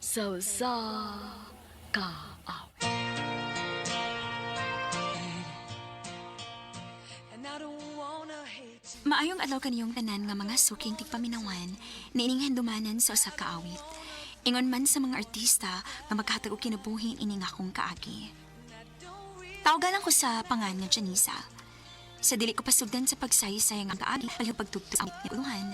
Sa usa ka awit. Maayong adlaw kaniyong tanan nga mga suking tigpaminawan, niining handumanan sa usa ka awit. Ingon man sa mga artista nga maghatag og kinabuhi ining akong kaagi. Tawgalan ko sa pangan nga Janisa. Sa dili ko pasugdan sa pagsaysay nga kaagi palihog pagtugtog sa awit nga uluhan.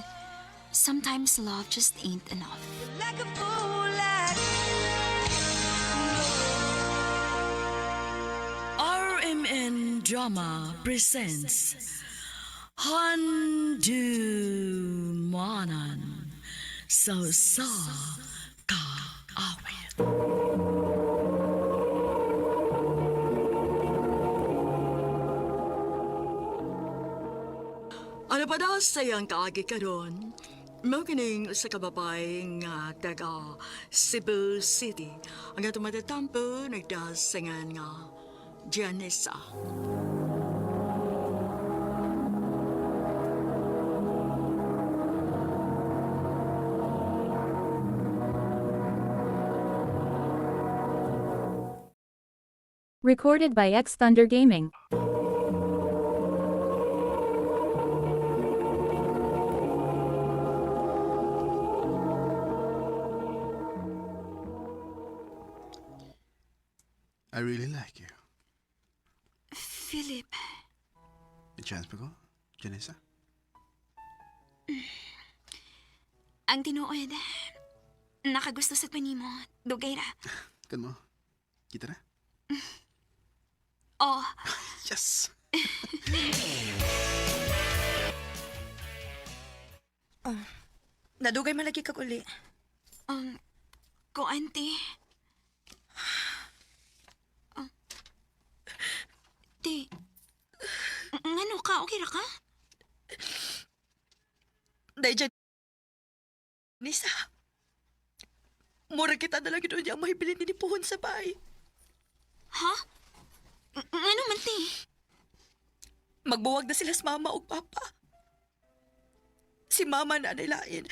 Sometimes love just ain't enough. Like a fool, like RMN Drama presents Handu Manan Sa usa ka awit. Ano pa daw sa iyang kaagi karon? Mao kining sa kababay nga taga Cebu City. Ang atong matatampo nagdasingan nga Janessa. Recorded by X Thunder Gaming. I really like you. Philip, May chance pa ko, Janessa? ang tinuod, nakagusto sa panimo, dugay ra. Kan mo? Kita na? Oh, Yes! Nadugay man lagi kag uli. Ko ante. Te, ngano ka? Okay ra ka? Dahil dyan, Nisa. Mura kita na lang yun ang mahibilin ni Puhon sa bahay. Ha? Ngano man te? Magbuwag na sila sa mama o papa. Si mama na nilain.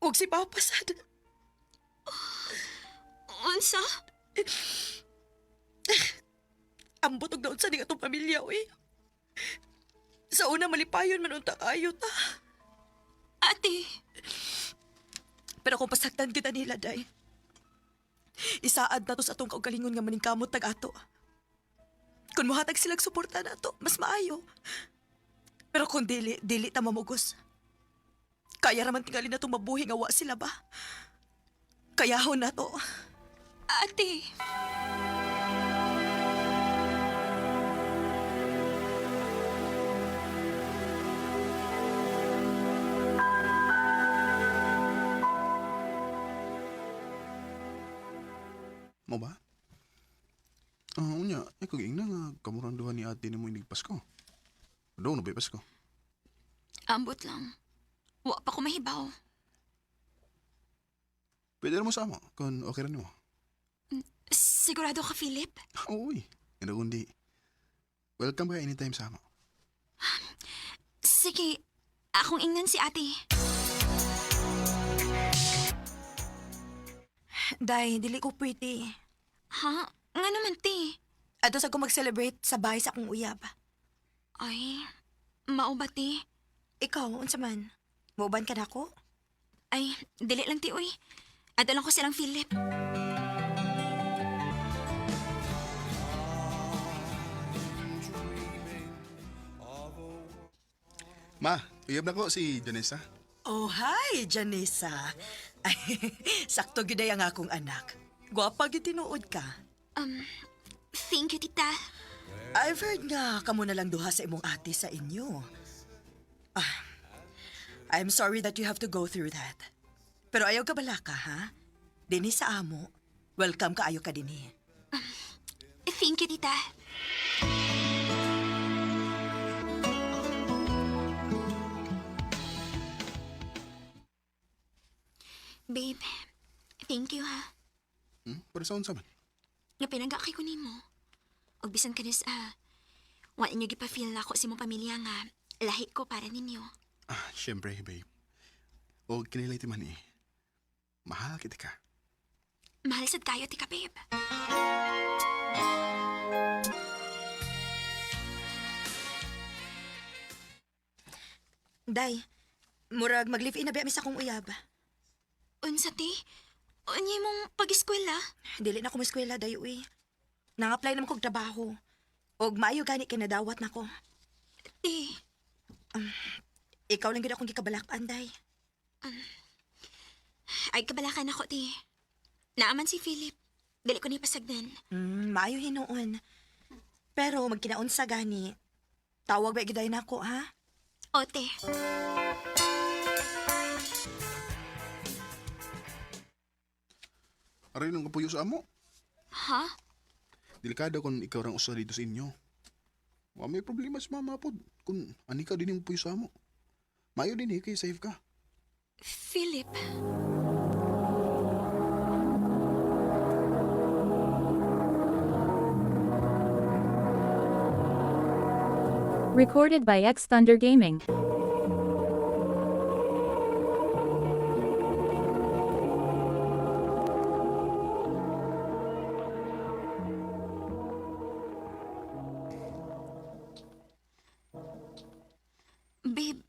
Huwag si papa sad. Unsa? Ambot og daon sa ning atong pamilya, uy. Sa una malipayon man unta kayo ta. Ate, Pero kung pasaktan kita nila, day. Isaad na to sa atong kaugalingon nga maningkamot tag ato. Kung muhatag silang suporta na to, mas maayo. Pero kung dili, dili ta mamugos. Kaya raman tingali na itong mabuhi nga wa sila ba? Kayahon na to. ate. Mo ba? Ah, unya, ikaw giingna nga kamurang duha ni ate nimo inig Pasko. Daw na ba'y Pasko? Ambot lang. Wa pa ko mahibaw. Pwede na mo sa amo kung okay ra nimo. Sigurado ka, Philip? Uy, ano kundi. Welcome ka anytime sa amo. Sige, akong ingnan si ate. Day, dili ko pwede. Ha? Ngano man te? Ato sa ko mag-celebrate sa bahay sa akong uyab. Ay, mao ba te? Ikaw, unsa man? Muuban ka na ako? Ay, dili lang ti, uy. Adalan ko silang Philip. Ma, uyab na ko si Janessa. Oh, hi, Janessa. Ay, sakto gyud ay ang akong anak. Gwapa gyud tinuod ka. Thank you, tita. I've heard nga kamo na lang duha sa imong ate sa inyo. Ah, I'm sorry that you have to go through that. Pero ayaw ka bala ka, ha? Dinhi sa amo. Welcome ka ayo ka dinhi. Thank you, tita. Babe, thank you ha. Para sa unsa man? Nga pinangga kay ko nimo. Og bisan kanis ah, wa inyo gipa-feel na ako sa imong pamilya nga lahi ko para ninyo. Ah, syempre, babe. O kinilay ti man eh. Mahal kita ka. Mahal sad kayo, tika, babe. Day, murag mag-live-in na biya mi sa akong uyab. Unsa, ti? Unya imong pag-eskwela? Dili na ko eskwela day uy. Nang-apply naman kog trabaho. Og maayo gani kay nadawat nako. Ti, Ikaw lang gyud akong gikabalak-an, day. ay kabalakan ako, ti. Naaman si Philip. Dili ko ni pasagdan. Maayo hinuon. Pero magkinaunsa gani. Tawag ba gyud nako ha? Ote. Aray nang kapuyo sa amo. Ha? Delikado kung ikaw rang usa dito sa inyo. Wa may problema sa mama pod. Kung ani ka din yung puyo sa amo. Mayo din eh, kay safe ka. Philip. Recorded by X Thunder Gaming. Babe,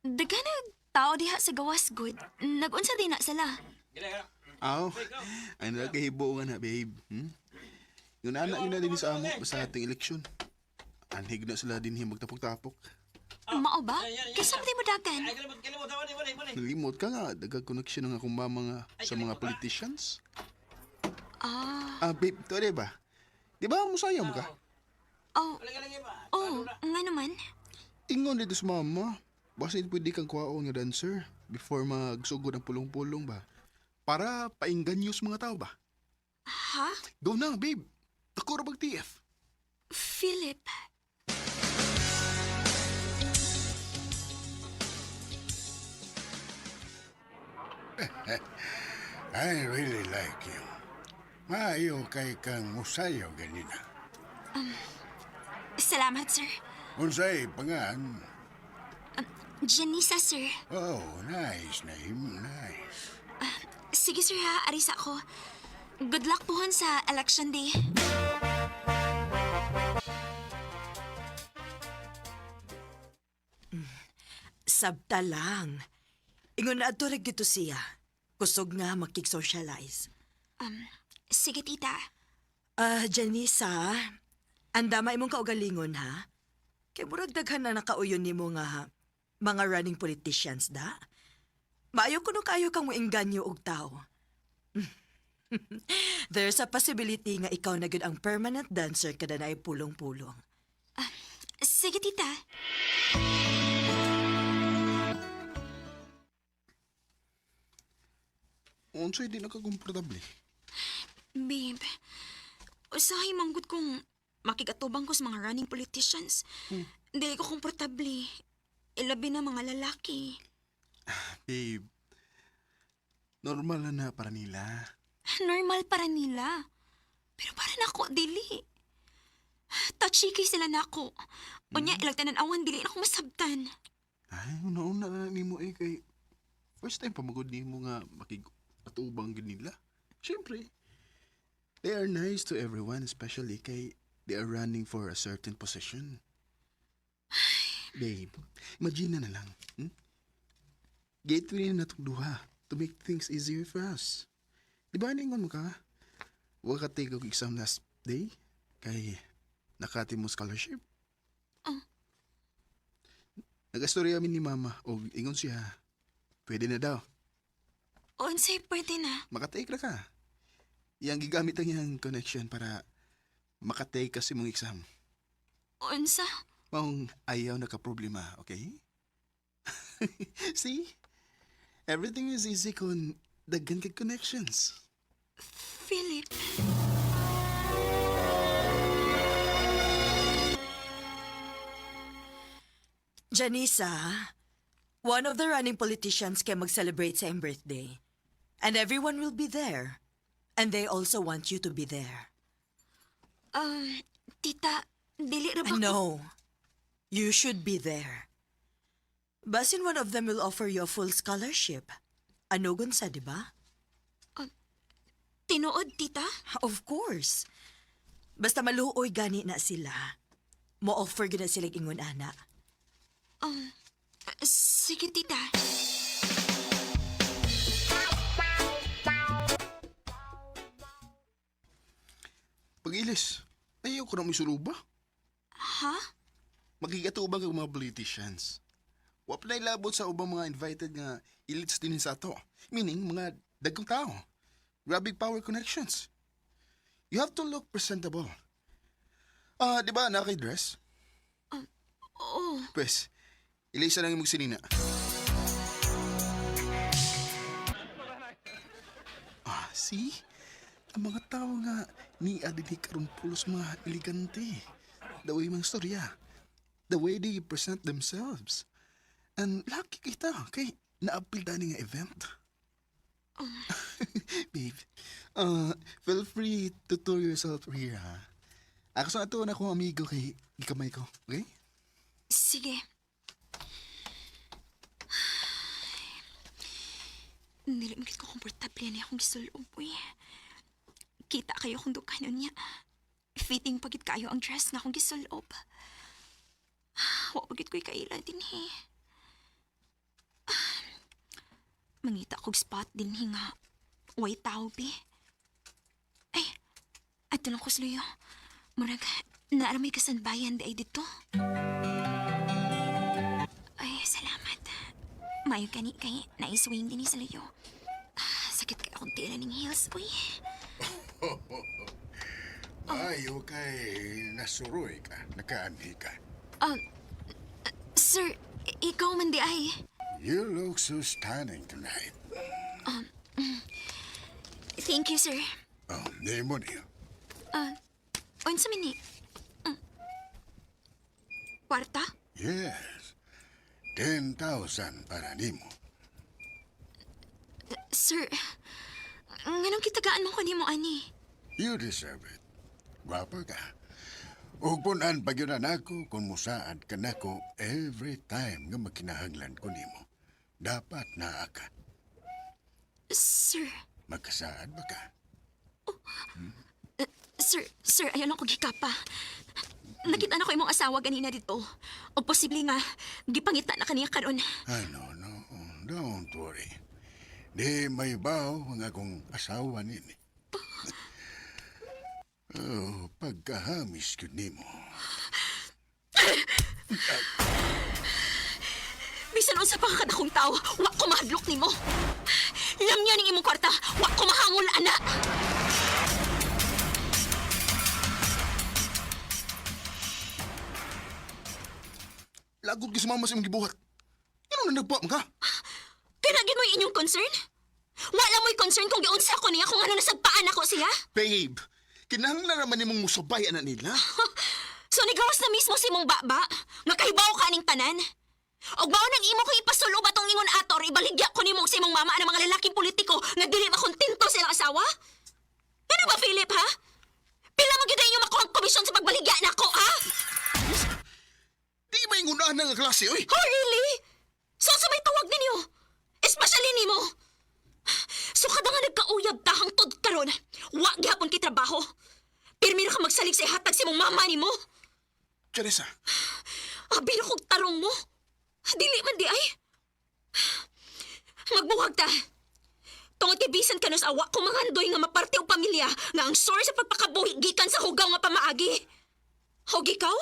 daghan tao diha sa gawas good. Nagunsa din na sila. Aw, ay nala kahibo nga na, babe. Yung anak yun na din sa amo basta ating eleksyon. Anhig na sila din magtapok-tapok. Mao ba? Kaysa mo mo dagan. Nalimot ka nga, dagag connection ng akong mama nga sa mga politicians. Ah, Ah, babe, to di ba? Di ba musayam ka? oh. Oh, nga naman. Ingon dito sa mama. Basta pwede kang kuwaon nga dancer before magsugod ang pulong-pulong ba? Para painggan sa mga tao ba? Ha? Go na, babe. Ako ra bag TF. Philip. I really like you. Maayo kay kang musayo ganina. Salamat, sir. Unsay pangan? Janisa, sir. Oh, nice name, nice. Sige, sir ha. Arisa ko. Good luck pohon sa election day. Sabta lang. Ingon na adto ra dito siya. Kusog nga makig-socialize. Sige, tita. Ah, Janisa, andama imong kaugalingon ha. Kay murag daghan na nakauyon nimo nga ha, mga running politicians da. Maayo kuno kayo kang moengganyo og tao. There's a possibility nga ikaw na gyud ang permanent dancer kada naay pulong-pulong. Sige, tita. Unsay di nakakomportable. Babe, usahay manggod kung makigatubang ko sa mga running politicians. Dili ko komportable. Ilabi na mga lalaki. Babe, normal na na para nila. Normal para nila. Pero para nako, dili. Touchy kay sila nako. Unya, ilang tanan-awan, dili na ako masabtan. Ay, una-una na nimo eh kay first time pa magod nimo nga makig atubang gid nila. Siyempre, they are nice to everyone, especially kay they are running for a certain position. Babe, imagine na lang. Gateway na natong duha to make things easier for us. Di ba ningon mo ka? Wa ka take og exam last day kay nakati mo scholarship. Oh. Nag-istorya mi ni mama og ingon siya, pwede na daw. Unsay pwede na. Makatake ra ka. Iyang gigamit ang iyang connection para makatake ka sa imong exam. Unsa? Maong ayaw na ka problema, okay? See? Everything is easy kung daghan kag connections. Philip. Janisa, one of the running politicians kay mag-celebrate sa iyang birthday. And everyone will be there. And they also want you to be there. Tita, dili ra ba ko- No. You should be there. Basin one of them will offer you a full scholarship. Ano sa, di ba? Tinuod, tita? Of course. Basta maluoy gani na sila. Mo-offer gina sila ingon ana. Sige, tita. Pag-ilis, ayaw ko na may suluba. Ha? Magigatubang kag mga politicians. Wa pa labot sa ubang mga invited nga elites din sa ato. Meaning, mga dagkong tao. Grabe power connections. You have to look presentable. Ah, di ba naka-dress? Oo. Pwes, ilisa lang yung magsinina. Ah, see? Ang mga tao nga ni adini karon pulos mga elegante. The way mga storya. The way they present themselves. And lucky kita kay naapil tani nga event. Babe, feel free to tour yourself here, ha? Ako sa ato na akong amigo kay gikamay ko, okay? Sige. Dili mo ko komportable ni akong gisulob, uy. Kita kayo kung dukanon niya. Fitting pagit kayo ang dress nga akong gisulob. Wa pagit ko'y kaila din eh. Mangita kog spot din nga. Way tao, bi. Ay, ato lang ko sluyo. Murag, naaramay kasanbayan di ay dito. Ay, salamat. Mayo gani kay naiswing din sa layo. Ah, sakit kay akong tila ning heels, uy. Maayo kay nasuroy ka, nakaanhi ka. Sir, ikaw man di ay. You look so stunning tonight. Thank you, sir. Oh, nimo niyo. Unsa man ni? Kwarta? Yes. 10,000 para nimo. Sir, nganong kitagaan mo ko nimo ani? You deserve it. Gwapa ka. Ug punan pa gyud nako kung musaad ka nako every time nga makinahanglan ko nimo. Dapat naa ka. Sir, Magkasaad ba ka? sir, sir, ayaw lang ko gikapa. Nakita na ko imong asawa ganina dito. O posible nga, gipangita na kaniya karon. Ah, no, no. Don't worry. Di may baw ang akong asawa nini. Oh, pagkahamis gyud nimo. Bisan unsa pa ka kadakong tao, wa ko mahadlok nimo. Lamya ning imong kwarta, wa ko mahangol ana. Lagod kay sa mama sa imong gibuhat. Ano na nagpa ka? Kanagin mo inyong concern? Wala mo'y concern kung giunsa ko niya kung ano nasagpaan ako siya? Babe, kinahanglan naman nimong musabay ana nila. So nigawas na mismo si mong baba, nga kahibaw ka aning tanan. Og mao nang imo ko ipasulob atong ingon ator, ibaligya ko nimo sa imong mama ang mga lalaking politiko nga dili makontento sa ilang asawa? Ano ba, Philip, ha? Pila mo gyud inyo makuha ang komisyon sa pagbaligya nako, ha? Di ba ingunahan nga klase, oy? Oh, really? So, sa may tawag ninyo? Especially nimo. So, kada nga nagkauyab ta hangtod karon, wa gihapon kay trabaho. Pirmiro ka magsalig sa ihatag sa imong mama nimo. Teresa, Abi na kong tarong mo. Dili man di ay. Magbuhag ta. Tungod kay bisan kanus awa ko mangandoy nga maparte og pamilya nga ang source sa pagpakabuhi gikan sa hugaw nga pamaagi. Hog ikaw?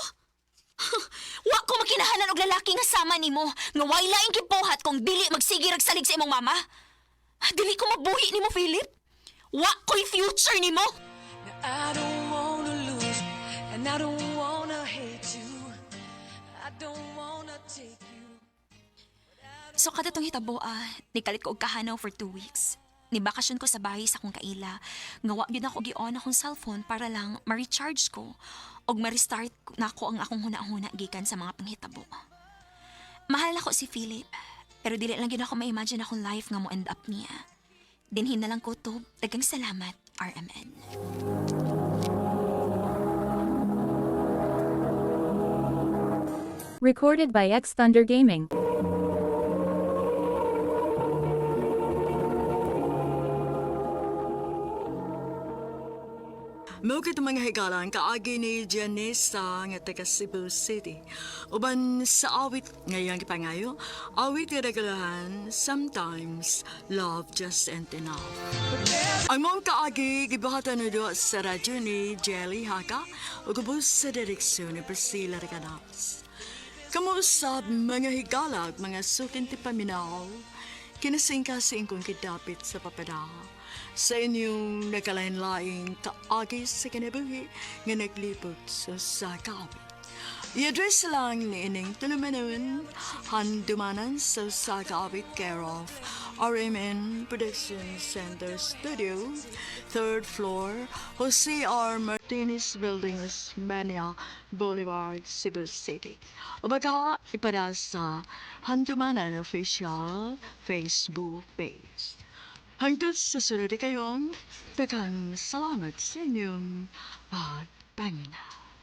Wa ko makinahanan og lalaki nga sama nimo nga way laing gibuhat kung dili magsige rag salig sa imong mama. Dili ko mabuhi nimo, Philip. Wa ko'y future nimo. I don't wanna lose, and I don't wanna hate you. I don't wanna take you. So kada tong hitabo ah, nikalit ko og kahanaw for 2 weeks. Nibakasyon ko sa bahay sa akong kaila. Nga wa gyud ako gi-on akong cellphone para lang ma-recharge ko og ma-restart nako ang akong huna-huna gikan sa mga panghitabo. Mahal ako si Philip, pero dili lang gyud ako ma-imagine akong life nga mo end up niya. Dinhin na lang ko to. Dagang salamat, RMN. Recorded by X Thunder Gaming. Mao kito, mga higalan, kaagi ni Janessa nga taga Cebu City. Uban sa awit ngayang gipangayo, awit nga nagalahan, "Sometimes Love Just Ain't Enough." Ang mong kaagi gibuhatan na do sa radyo ni Jelly Haka ug ubos sa direksyon ni Priscilla Recanas. Kamo usab, mga higala, mga suking tipaminaw, kinasingkasing kong kidapit sa papada sa inyong nagkalain-laing kaagi sa kinabuhi nga naglibot sa kaawit. I-address lang ni ining tulumanon, Handumanan sa Sakaawit, care of RMN Production Center Studio, third floor, Jose R. Martinez Building, Osmeña Boulevard, Cebu City. O baka ipada sa Handumanan Official Facebook page. Hangtod sa sunod kayong daghang salamat sa inyong pagpangina.